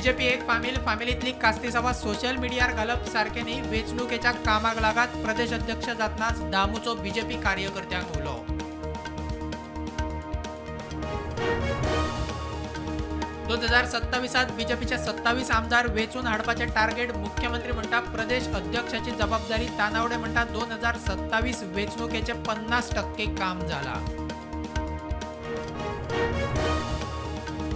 BJP एक फामील, फामिलींतली कास्तीसावा social मिडियार घालप सारकें न्ही, वेंचणुकेच्या कामाक लागात, प्रदेश अध्यक्ष जातनाच दामूचो बीजेपी कार्यकर्त्यांक उलो. 2027 बीजेपीचे 27 आमदार वेंचून हाडपाचें टार्गेट, मुख्यमंत्री म्हणटा प्रदेश अध्यक्षाची जबाबदारी. तानावडे म्हणटा 2027 वेंचणुकेचें 50% काम जाला.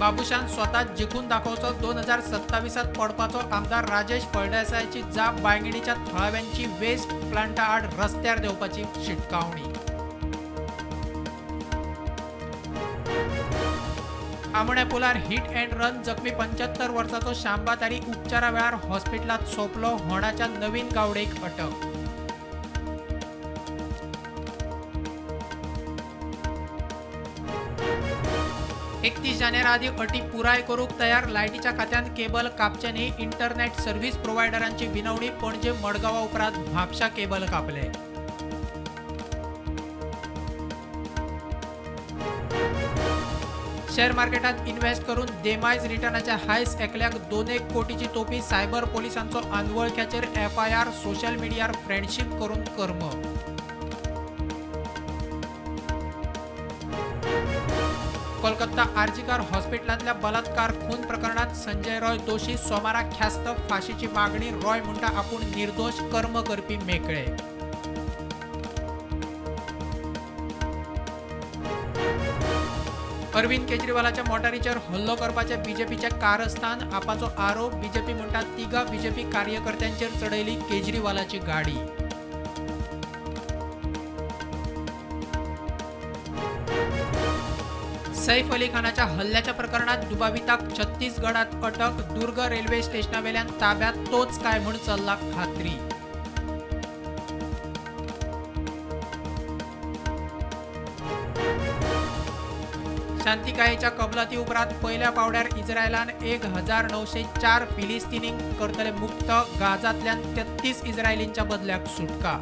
बाबुशान स्वता जिखून दाखोवचो, 2027 पडपाचो आमदार राजेश फळदेसायाची जाप. बांयगिणीच्या थळाव्यांची वेस्ट प्लांटा आड रस्त्यार देंवपाची शिटकावणी. आमोण्या पुलार हिट अँड रन, जखमी 75 वर्साचो शांबा तारी उपचारा वेळार हॉस्पिटलांत सोंपलो. होणाच्या नवीन गावडेक अटक. 31 जानेवारी आदी अटी पुराय करूंक तयार, लायटीच्या खात्यान केबल कापचे न्ही, इंटरनेट सर्व्हिस प्रोव्हायडरांची विनवणी. पणजे मडगांवा उपरांत म्हापशा केबल कापले. शेअर मार्केटात इन्व्हेस्ट करून देमायज रिटर्नाच्या हायस एकल्याक 2 कोटीची तोपी. सायबर पोलिसांचो अनवळख्याचेर एफआयआर. सोशल मिडियार फ्रेंडशीप करून कर्म. कोलकाता आरजीकार हॉस्पिटलांतल्या बलात्कार खून प्रकरणात संजय रॉय दोशी, सोमारा ख्यास्त, फाशीची मागणी. रॉय म्हणटा आपूण निर्दोष, कर्म करपी मेकळे. अरविंद केजरीवालाच्या मोटारीचेर हल्लो करपाचे बीजेपीचे कारस्थान, आपाचो आरोप. बीजेपी म्हणटा तिगा बीजेपी कार्यकर्त्यांचेर चडयली केजरीवालाची गाडी. सैफ अली खानाच्या हल्ल्याच्या प्रकरणात दुबाविताक छत्तीसगडात अटक. दुर्ग रेल्वे स्टेशनावेल्यान ताब्यात, तोच काय म्हूण चल्ला खात्री. शांतिकायेच्या कबलाती उपरांत पयल्या पावड्यार इस्रायलान 1904 फिलिस्तीनींक करतले मुक्त. गाझांतल्यान 33 इस्रायलींच्या बदल्याक सुटका.